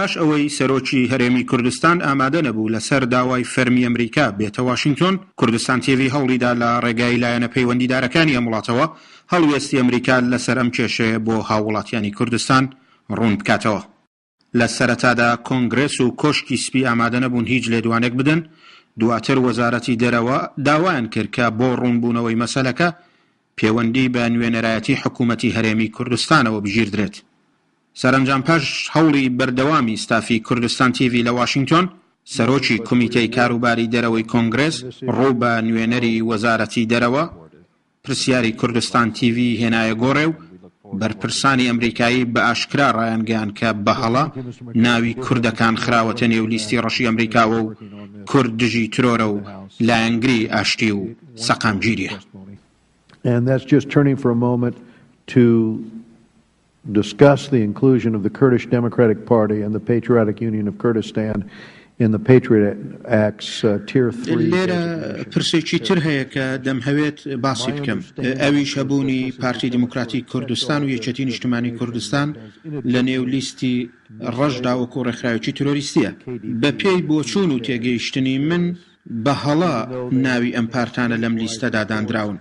پاش ئەوەی سەرۆکی هەرێمی کوردستان ئامادە نەبوو لەسەر داوای فەرمی ئەمریکا بێتە واشینگتۆن، کوردستان تیڤی هەوڵیدا لە ڕێگای لایەنە پەیوەندیدارەکانی ئەم وڵاتەوە هەڵوێستی ئەمریکا لەسەر ئەم کێشەیە بۆ هاووڵاتیانی کوردستان ڕوون بکاتەوە. لە سەرەتادا کۆنگرێس و کۆشکی سپی ئامادە نەبوون هیچ لێدوانێک بدەن، دواتر وەزارەتی دەرەوە داوایان کرد کە بۆ ڕوونبوونەوەی مەسەلەکە پێوەندی بە نوێنەرایەتی حکوومەتی هەرێمی کوردستانەوە بگیردرێت. سەرەنجام پاش هەوڵی بەردەوامی ستافی کوردستان تیڤی لە واشینگتۆن، سەرۆکی کومیتەی کاروباری دەرەوەی کۆنگرێس ڕوو بە نوێنەری وەزارەتی دەرەوە پرسیاری کوردستان تیڤی هێنایە گۆڕێ و بەرپرسانی ئەمریکایی بە ئاشکرا ڕایانگەیاند کە بە هەڵە ناوی کوردەکان خراوەتە نێو لیستی ڕەشی ئەمریکاوە و کورد دژی ترۆرە و لایەنگری ئاشتی و سەقامگیریە. Discuss the inclusion of the Kurdish Democratic Party and the Patriotic Union of Kurdistan in the Patriot Act's Tier 3 لێرە پرسێکی تر هەیە کە دەمهەوێت باسی بکەم، ئەویش هەبوونی پارتی دیموکراتی کوردستان و یەکێتی نیشتمانی کوردستان لە نێو لیستی ڕەشدا وەکو ڕێکخراوێکی ترۆریستییە. بەپێی بۆچوون و تێگەیشتنی من، بە هەڵە ناوی ئەم پارتانە لەم لیستەدا داندراون،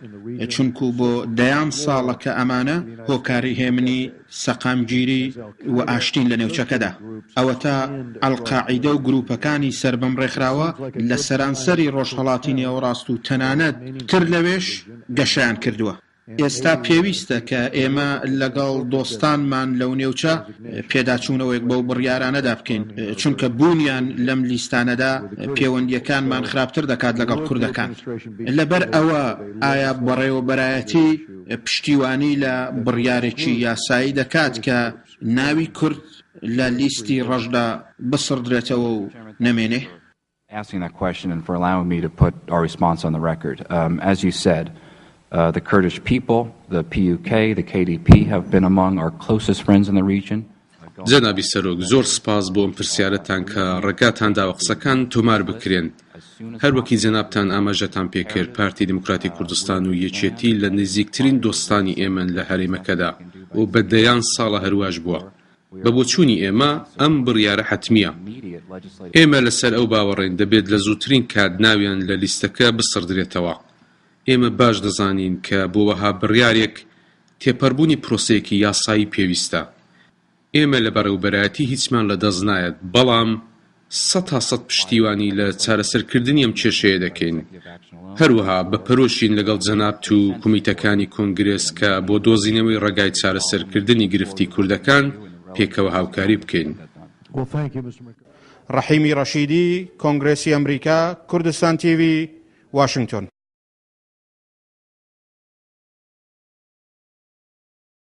چونکو بۆ دەیان ساڵە کە ئەمانە هۆکاری هێمنی، سەقامگیری و ئاشتین لە نێوچەکەدا. ئەوەتا ئەلقاعیدە و گروپەکانی سەر بەم ڕێکخراوە لە سەرانسەری ڕۆژهەڵاتی نێوەڕاست و تەنانەت تر لەوێش گەشەیان کردووە. ئێستا پێویستە کە ئێمە لەگەڵ دۆستانمان لەو نێوچە پێداچوونەوەیەک بەو بڕیارانەدا بکەین، چونکە بوونیان لەم لیستانەدا پێوەندییەکانمان خراپتر دەکات لەگەڵ کوردەکان. لەبەر ئەوە ئایا بەڕێوەبەرایەتی پشتیوانی لە بڕیارێکی یاسایی دەکات کە ناوی کورد لە لیستی ڕەشدا بسڕدرێتەوە و نەمێنێ؟ asking that question and for allowing me to put our response on the record. Um, as you said, uh, the Kurdish people, the PUK, the KDP have been among our closest friends in the region. جەنابی سەرۆک، زۆر سپاس بۆ ئەم پرسیارەتان کە ڕێگاتان داوە قسەکان تۆمار بکرێن. هەر وەکی جەنابتان ئاماژەتان پێ کرد، پارتی دیموکراتی کوردستان و یەکێتی لە نزیکترین دۆستانی ئێمەن لە هەرێمەکەدا و بە دەیان ساڵە هەرواش بووە. بە بۆچوونی ئێمە ئەم بڕیارە حەتمییە. ئێمە لەسەر ئەو باوەڕەین دەبێت لە زووترین کات ناویان لە لیستەکە بسڕدرێتەوە. ئێمە باش دەزانین کە بۆ وەها بڕیارێک تێپەڕبوونی پرۆسەیەکی یاسایی پێویستە. ئێمە لە بەڕێوەبەرایەتی هیچمان لەدەست نایەت، بەڵام سەتا سەت پشتیوانی لە چارەسەرکردنی ئەم کێشەیە دەکەین. هەروەها بە پەرۆشین لەگەڵ جەنابت و کومیتەکانی کۆنگرێس کە بۆ دۆزینەوەی ڕێگای چارەسەرکردنی گرفتی کوردەکان پێکەوە هاوکاری بکەین. ڕەحیمی ڕەشیدی، کۆنگرێسی ئەمریکا، کوردستان تیڤی، واشنگتۆن.